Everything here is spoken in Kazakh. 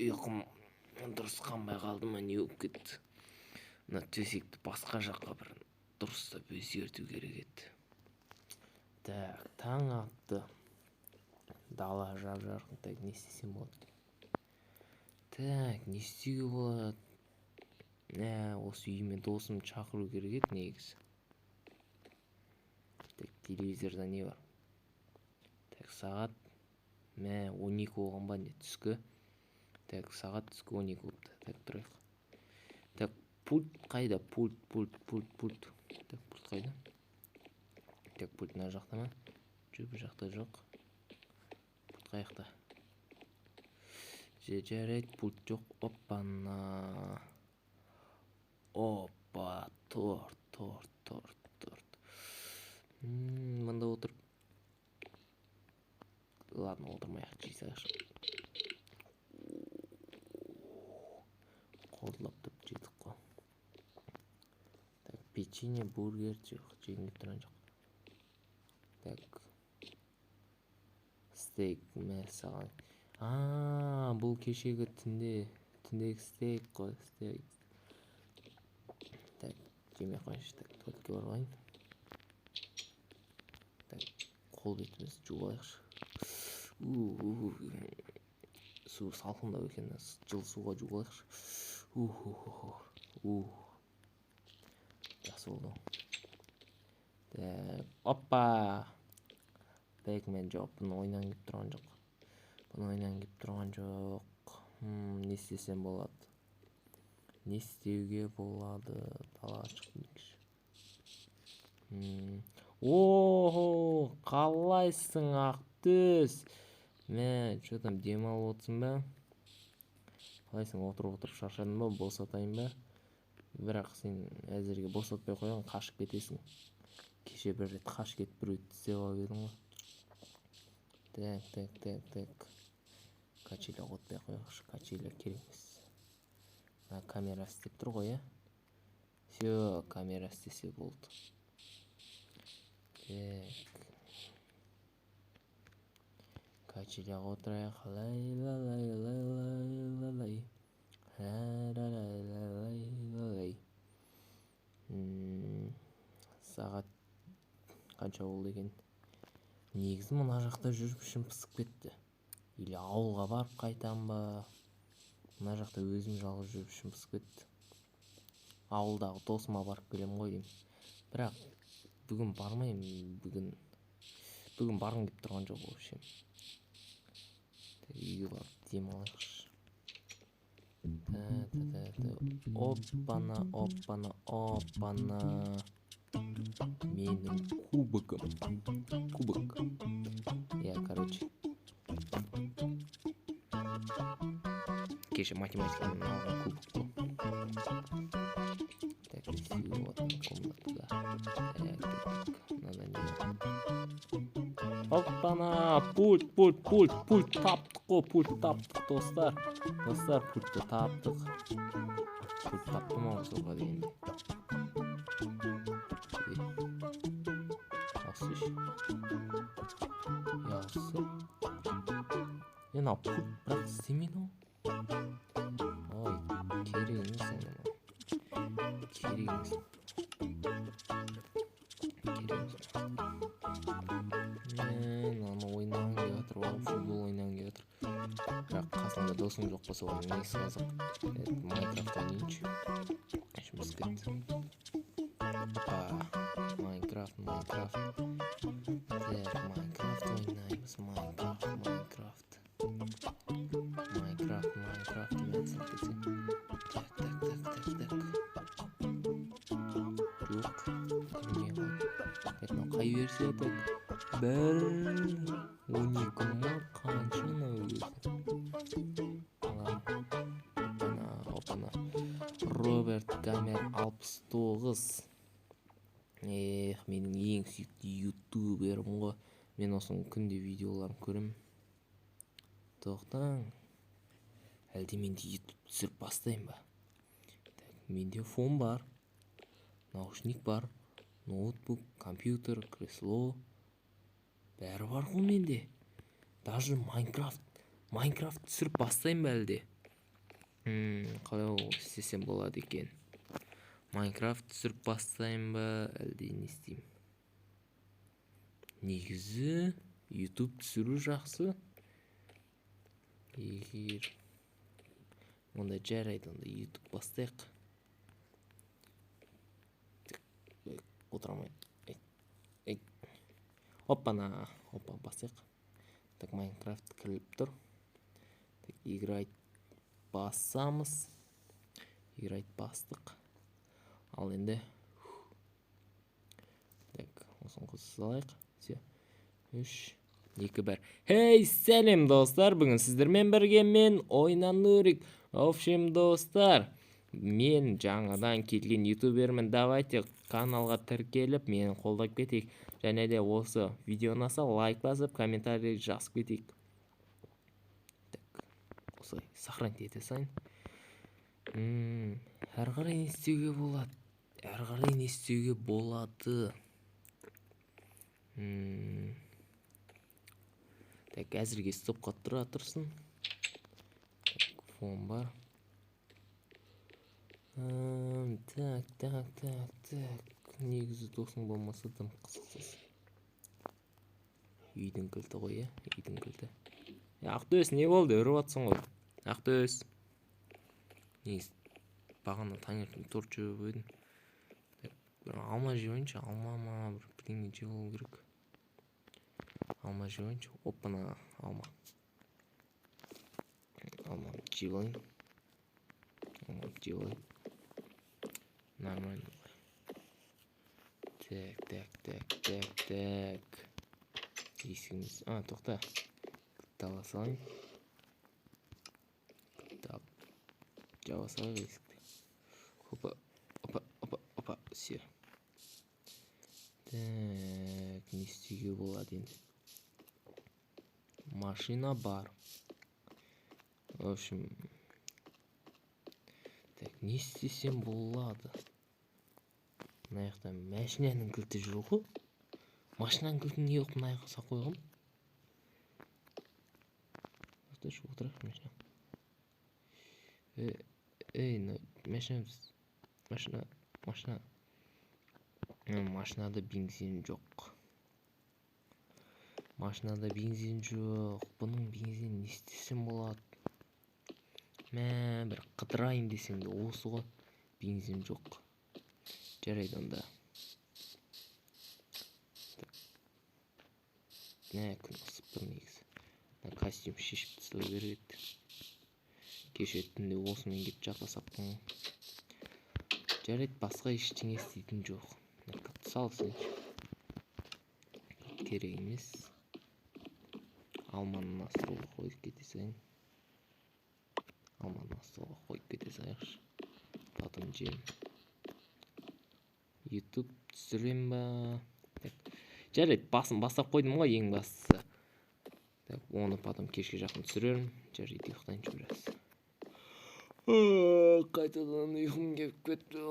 Ұйқым дұрыс қанбай қалды ма, не болып кетті? Мына төсекті басқа жаққа бір дұрыстап өзгерту керек еді. Так, таң атты, дала жап жарқын. Так, не істесем болады? Так, не істеуге болады? Осы үйіме досымды шақыру керек еді негізі. Так, телевизорда не бар? Так, сағат, мә, 12 болған ба, не, түскі? Так, сағат түскі 12 болыпты. Так, тұрайық. Так, пульт қайда? Пульт, пульт, пульт, пульт. Так, пульт қайда? Так, пульт мына жақта ма? Жоқ, бұл жақта жоқ. Пульт қай жақта? Жарайды, пульт жоқ. Оппана, опа, торт, торт, торт, торт. Мында отырып, ладно, отырмай ақ жей салайықшы. Қорлап тұрып жедік қой. Так, печенье, бургер, жоқ, жегім келіп тұрған жоқ. Так, стейк, мәссаған. А, бұл кешегі түндегі стейк қой, стейк. Так, жемей ақ қояйыншы. Так, туалетке барып алайын. Так, қол бетімізді жуып алайықшы. Су салқындау екен, жылы суға жуып алайықшы. Жақсы болды. Так, опа, Бэкмен. Жоқ, бұны ойнағым келіп тұрған жоқ, бұны ойнағым келіп тұрған жоқ. Не істесем болады? Не істеуге болады? Далаға шығып келейікші. Охо, қалайсың, Ақтөс? Мә, че там, демалып отырсың ба? Қалайсың, отырып отырып шаршадың ба? Босатайын ба? Бірақ сен әзірге босатпай қояйын, қашып кетесің. Кеше бір рет қашып кетіп, біреуді тістеп алып едің ғой. Так, так, так, так, качеля қотпай ақ қояйықшы, качеля керек емес. Мына камера істеп тұр ғой, иә? Все, камера істесе болды. Так, качеляға отырайық. Лай, ла, лай, лай, лай, ла, лай, ла, лай, лай. Сағат қанша болды екен? Негізі мына жақта жүріп ішім пысып кетті. Или ауылға барып қайтам ба? Мына жақта өзім жалғыз жүріп ішім пысып кетті. Ауылдағы досыма барып келемін ғой деймін, бірақ бүгін бармаймын. Бүгін барғым келіп тұрған жоқ вообще. Үйге барып демалайықшы. Оппана, оппана, оппана, менің кубогым, кубок. Иә, короче, кеше математикадан алған кубок қой. Так, не істеуге болады мына комнатада? Так, так, так, мынада не бар? Оппана, пульт, пульт, пульт, пульт таптық қой, пульт таптық, достар, достар, пультті таптық. Пульт таптым ау соға дегенде. Алсайшы, алсы. Е, мынау пульт бірақ істемейді ғой. Ой, керек емес ол маған, керек емес, керек емес. Мынаны ойнағым келіп жатыр ғой, футбол ойнағым келіп жатыр, бірақ қасыңда досың жоқ болса, оның несі қызық? Майнкрафт ойнайыншы, ішім пысып кетті. Опа, Майнкрафт, Майнкрафт. Так, Майнкрафт ойнаймыз, Майнкрафт, Майнкрафт, Майнкрафт, Майнкрафт. Мен салып кетсең. Так, так, так, так, так, жоқ, кірмей қалды. Так, мынау қай версия? Так, 1.12 ма, қанша мынау өзі? Ладно, опана, опана, Роберт Гамер 69. Эх, менің ең сүйікті ютуберім ғой. Мен осының күнде видеоларын көремін. Тоқтаң, әлде мен де ютуб түсіріп бастайын ба? Так, менде фон бар, наушник бар, ноутбук, компьютер, кресло, бәрі бар ғой менде. Даже Майнкрафт түсіріп бастайын ба әлде? Қалай ол істесем болады екен? Майнкрафт түсіріп бастайын ба, әлде не істеймін? Негізі YouTube түсіру жақсы. Егер онда жарайды, онда YouTube бастайық. Так, отыра алмай. Ей, оппана, опа, бастайық. Так, Майнкрафт кіріліп тұр. Так, играть басамыз. Играть бастық. Ал енді, так, осыны қоса салайық. Все, үш, екі, бір. Хей, сәлем, достар! Бүгін сіздермен бірге мен, Ойнан Нурик. В общем, достар, мен жаңадан келген ютубермін. Давайте каналға тіркеліп, мені қолдап кетейік және де осы видео ұнаса, лайк басып, комментарий жазып кетейік. Так, осылай сохранить ете салайын. Әрі қарай не істеуге болады? Әрі қарай не істеуге болады? Так, әзірге стопқа тұра тұрсын. Так, фон бар. Так, так, так, так. Негізі досың болмаса, тым қызықсыз. Үйдің кілті ғой, иә, үйдің кілті. Ақтөс, не болды, үріп жатсың ғой, Ақтөс? Негізі бағана таңертең торт жеп едім. Бір алма жеп алайыншы, алма ма, бір бірдеңе жеп алу керек. Алма жеп алайыншы. Оппана, алма, алма жеп алайын, алма жеп алайын. Нормально. Так, так, так, так, так. Есігіміз, а, тоқта, кілтті ала салайын. Кілтті алып, жаба салайық есікті. Опа, опа, опа, опа, все. Так, не істеуге болады енді? Машина бар. В общем, так, не істесем болады? Мына жақта машинаның кілті жүр ғой. Машинаның кілтін не қылып мына жаққа салып қойған? Тоқташы, отырайықшы машина. Ей, мына машина, машина, машина. Машинада бензин жоқ, машинада бензин жоқ. Бұның бензинін не істесем болады? Мә, бір қыдырайын десең де, осы ғой, бензин жоқ. Жарайды онда. Так, мә, күн ысып тұр негізі. Мына костюм шешіп тастау керек еді. Кеше түнде осымен келіп жата саппын ғой. Жарайды, басқа ештеңе істейтін жоқ. Мына кілтті салсайыншы, керек емес. Алманы мына столға қойып кете салайын. Алманы мына столға қойып кете салайықшы, потом жеймін. Ютуб түсірем ба? Так, жарайды, басын бастап қойдым ғой, ең бастысы. Так, оны потом кешке жақын түсірермін. Жарайды, ұйықтайыншы біраз. Қайтадан ұйқым келіп кетті.